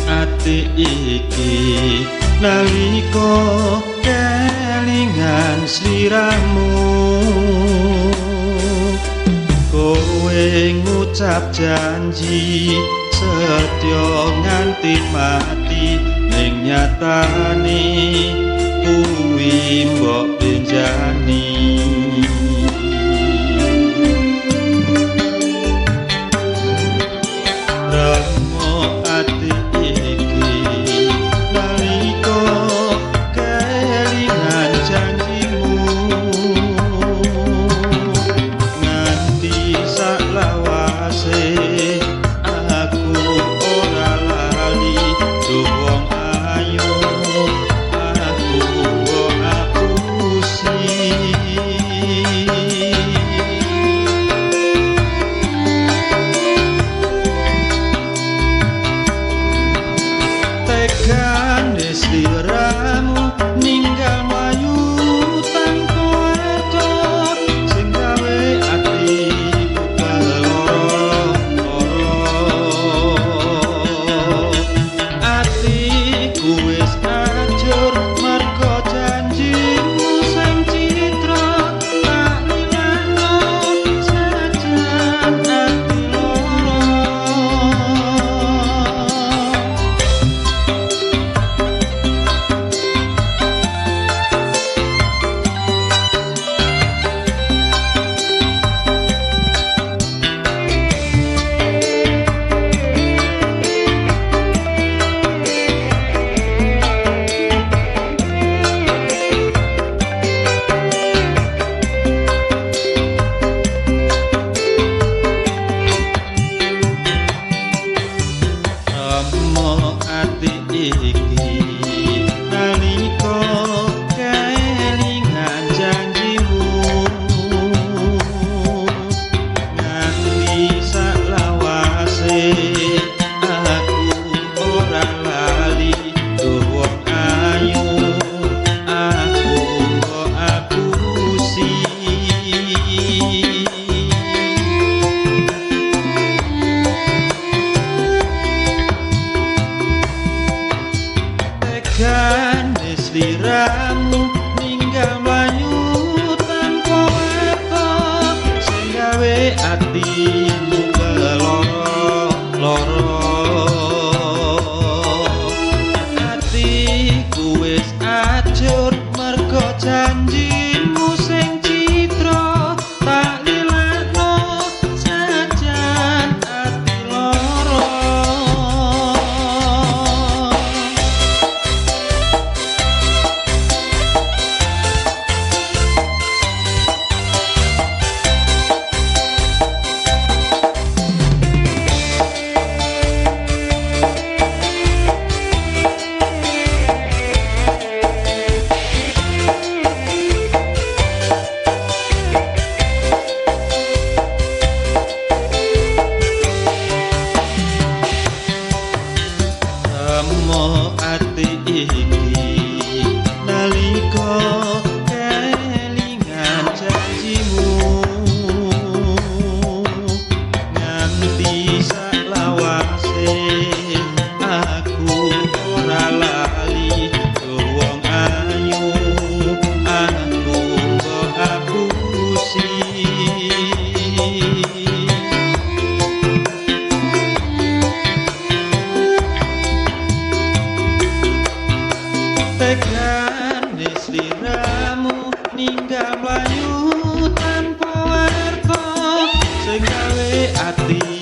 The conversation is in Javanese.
Ati iki nalika kelingan sliramu, kowe ngucap janji setya nganti mati, ning nyatane kuwi mbok benjani. Tegane sliramu ninggal mlayu tanpa arta, sing gawe atiku keloro-loro. Atiku wis ajur mergo janjimu sing citra, tak lilakno sajan ati loro. Ati iki nalika kelingan janjimu, nganti saklawase aku ora lali. Duh wong ayu, aku mbok apusi. Tegane sliramu ninggal mlayu tanpa warta, sing gawe atiku keloro-loro. Atiku wis ajur mergo janjimu sing citra, tak lilakno sajan ati loro. Remo ati iki nalika kelingan janjimu, nganti saklawase aku ora lali. Duh wong ayu, aku mbok apusi. Tegane sliramu ninggal mlayu tanpa warta, sing gawe ati